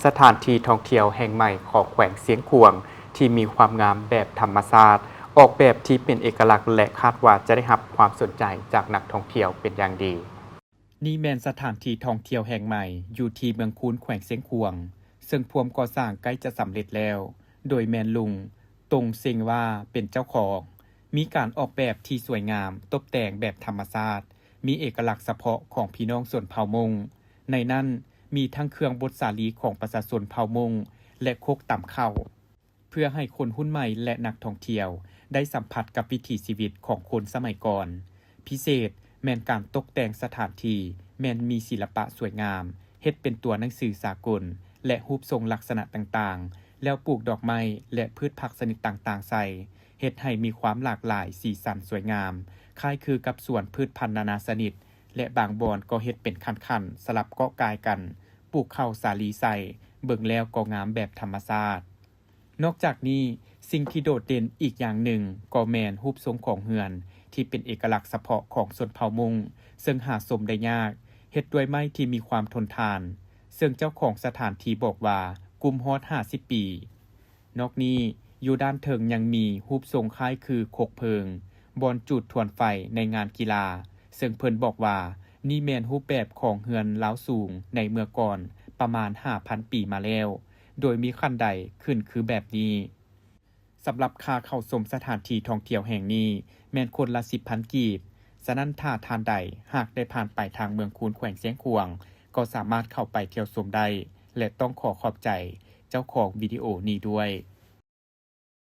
ສະຖານທີ່ທ່ອງທ່ຽວແຫ່ງໃໝ່ຂອງແຂວງຊຽງຂວາງ ທີ່ມີຄວາມງາມແບບທຳມະຊາດ, ອອກແບບທີ່ເປັນເອກະລັກ ແລະ ຄາດວ່າຈະໄດ້ຮັບຄວາມສົນໃຈຈາກນັກທ່ອງທ່ຽວເປັນຢ່າງດີ. ນີ້ແມ່ນສະຖານທີ່ທ່ອງທ່ຽວແຫ່ງໃໝ່ຢູ່ທີ່ເມືອງຄູນ ແຂວງຊຽງຂວາງ, ເຊິ່ງພວມກໍ່ສ້າງໃກ້ຈະສຳເລັດແລ້ວ, ໂດຍແມ່ນລຸງ ຕົງເຊັງວ່າ ເປັນເຈົ້າຂອງ. ມີການອອກແບບທີ່ສວຍງາມ, ຕົບແຕ່ງແບບທຳມະຊາດ, ມີເອກະລັກສະເພາະຂອງພີ່ນ້ອງຊົນເຜົ່າມົ້ງ. ໃນນັ້ນມີທັງເຄື່ອງບົດສາລີຂອງປະຊາຊົນເຜົ່າມົ້ງ ແລະ ຄົກຕຳເຂົ້າ, ເພື່ອໃຫ້ຄົນຮຸ່ນໃໝ່ ແລະ ນັກທ່ອງທ່ຽວໄດ້ສຳຜັດກັບວິຖີຊີວິດຂອງຄົນສະໄໝກ່ອນ. ພິເສດແມ່ນການຕົກແຕ່ງສະຖານທີ່ ແມ່ນມີສິລະປະສວຍງາມ, ເຮັດເປັນຕົວໜັງສືສາກົນ ແລະ ຮູບຊົງລັກສະນະຕ່າງໆ, ແລ້ວປູກດອກໄມ້ ແລະ ພືດຜັກຊະນິດຕ່າງໆໃສ່, ເຮັດໃຫ້ມີຄວາມຫຼາກຫຼາຍສີສັນສວຍງາມ, ຄ້າຍຄືກັບສວນພືດພັນນານາຊະນິດ ແລະ ບາງບ່ອນກໍເຮັດເປັນຂັ້ນໆ ສະຫຼັບເກາະກ່າຍກັນ, ປູກເຂົ້າສາລີໃສ່, ເບິ່ງແລ້ວກໍງາມແບບທຳມະຊາດ. ນອກຈາກນີ້, ສິ່ງທີ່ໂດດເດັ່ນອີກຢ່າງໜຶ່ງກໍແມ່ນຮູບຊົງຂອງເຮືອນທີ່ເປັນເອກະລັກສະເພາະຂອງຊົນເຜົ່າມົ້ງ, ເຊິ່ງຫາຊົມໄດ້ຍາກ, ເຮັດດ້ວຍໄມ້ທີ່ມີຄວາມທົນທານ, ເຊິ່ງເຈົ້າຂອງສະຖານທີ່ບອກວ່າກຸ້ມຮອດຫ້າສິບປີ. ນອກນີ້, ຢູ່ດ້ານເທິງຍັງມີຮູບຊົງຄ້າຍຄືຄົກເພີງ, ບ່ອນຈູດທວນໄຟໃນງານກິລາ, ເຊິ່ງເພິ່ນບອກວ່ານີ້ແມ່ນຮູບແບບຂອງເຮືອນລາວສູງໃນເມື່ອກ່ອນປະມານຫ້າພັນປີມາແລ້ວ, ໂດຍມີຂັ້ນໄດຂຶ້ນຄືແບບນີ້. ສຳລັບຄ່າເຂົ້າຊົມສະຖານທີ່ທ່ອງທ່ຽວແຫ່ງນີ້ແມ່ນຄົນລະສິບພັນກີບ, ສະນັ້ນຖ້າທ່ານໃດຫາກໄດ້ຜ່ານໄປທາງເມືອງຄູນ ແຂວງຊຽງຂວາງ ກໍສາມາດເຂົ້າໄປທ່ຽວຊົມໄດ້ ແລະ ຕ້ອງຂໍຂອບໃຈເຈົ້າຂອງວິດີໂອນີ້ດ້ວຍ.